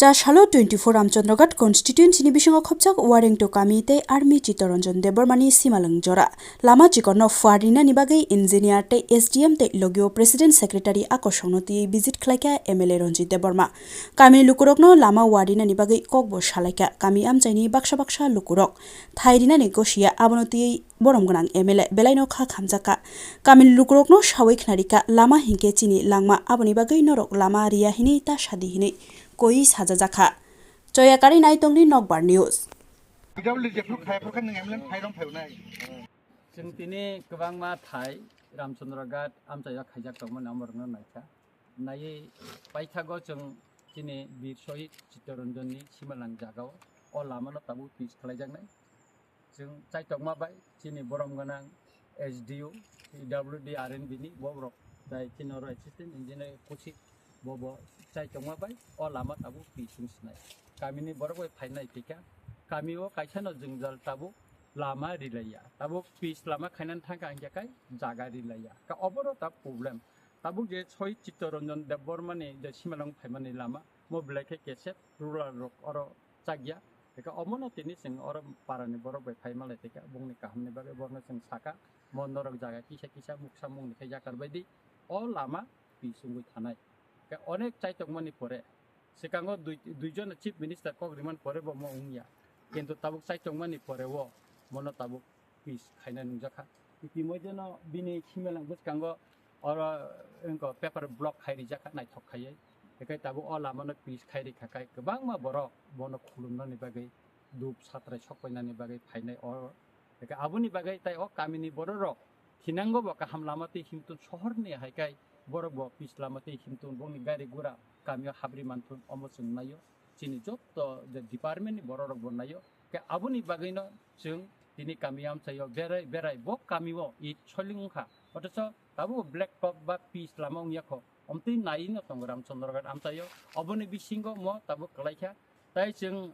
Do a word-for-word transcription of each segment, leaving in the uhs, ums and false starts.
Chasalo twenty-four Ramchandraghat constituency ni bisingo khopjak Warengto kami tei Army Chittaranjan Debbarma ni simalwng jora. Lama chikorno phuar rinani bagwi engineer tei S D M tei logio president secretary a kosongno twiwi visit khlaikha M L A Ranjit Debbarma. Kami lukurokno lama phuar rinani bagwi kokbo salaikha. Kami amchaini baksa baksa lukurok thai rinani gosiya, abono twiwi borom gwnang M L A belaino kha khamjakha. Kamini lukurokno sawi khnarikha, lama hinkhe chini langma, aboni bagwi norok lama riya hinwi ta sadi hinwi koi sajajakha. Choyakari Naitongni Nokbar News. P W D jephru khai phru khe nwng M L A phai rong phai nai. Chwng tini kwbangma thai Ramchandraghat amchaio khaijak tongmani amorokno naikha. Naiwi paithago chwng chini Bir Shohid Chittaranjanni simalwng jagao o lamano tabuk pitch khlaijaknai. Chwng chaitokma bai chini borom gwnang S D O, P W D, R N B ni bobrok tei chini oro assistant engineer kuchik bobo chaitokma bai o lama tabuk pitch wng sinai. Kamini borok bai phainai phikha, kamio kaisano jwngjal tabuk lama rilaiya, tabuk pitch lama khainani thangkha hingkhe kai jaga rilaiya. Ka obono ta problem. Tabuk je Shohid Chittaranjan Debbarmani je simalwng phaimani lama, mo belai khe kesep rural rok oro chakya. Eka omono tini chwng oro parani borok bai phai malai teka, bongni kahamni bagwi borokno chwng saka, mo norok jaga kisa kisa muksa mungni khe yakar baidi o lama pitch wngwi thanai. Eka onek chaitokmani pore swkango dui, duijon chief minister kok rimani pore bo mo wngya. Kintu tabuk chaitokmani pore o mono tabuk pitch khaina nungjakha. Itimoidheno bini simalwng bwskango oro wngkha paper block khai rijak kha naithok khaiwi. Hinkhe tabuk o lamano pitch khai rikha khai kwbangma borok bono khulumnani bagwi, dup satrai sokpainani bagwi phainai oro. Hinkhe aboni bagwi tai o kamini bororok thinango bo kaham lama twi himtun, sohorni hai khai borok bo pitch lama twi himtun, bongni gari gura kamio habri manthun, omo chwng naio. Chini jotto je department ni bororok bo naio. Khe aboni bagwino chwng tini kami amchaio berai berai bo kamio it soiling wngkha. Othocho tabuk black top ba pitch lama wngya kho. Omtwi naino tongo Ramchandraghat amchaio. Oboni bisingo mo tabuk kwlaikha. Tai chwng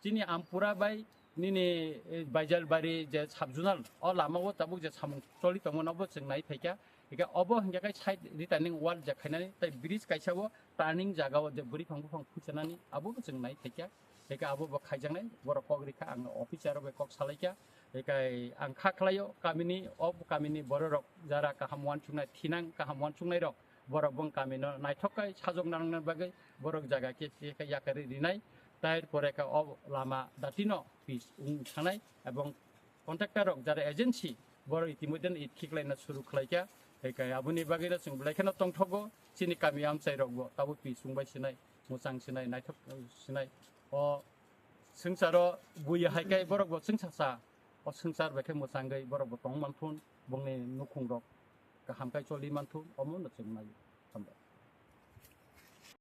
chini Ampura bai nini, eh, Baijalbari je subzonal o lamao tabuk je samung choli tongmano bo chwng nai phaikha. Hinkhe obo hinkhe kai side returning wall je khainani tai bridge kaisa o turning jaga o je bwrwi phang buphang phuchanani abo bo chwng nai phaikha. Hinkhe abo bo khaijaknai, borok kok rikha, ang officer rok bai kok salaikha. Hinkhe ang kha khlaio kamini, o kamini bororok jara kaham uansuknai, thinang kaham uansuknairok, borok bong kamino naithok khai sajok nangnani bagwi borok jaga khe khe yakarwi rinai. Tai pore khe o lama datino pitch wng thangnai ebong contractor rok jara agency borok itimoidheno it khiklaina suru khlaikha. Hinkhe aboni bagwino chwng belai kheno tongthogo, chini kami amchairokbo tabuk pitch wngbai sinai, mwchang sinai, naithok sinai. O swngcharo buya hai khe borokbo chwngsasa o swngchar bai khe mwchangwi borokbo tong manthun, bongni nukhungrok kaham khai choli manthun, omono chwng naio. Hambai.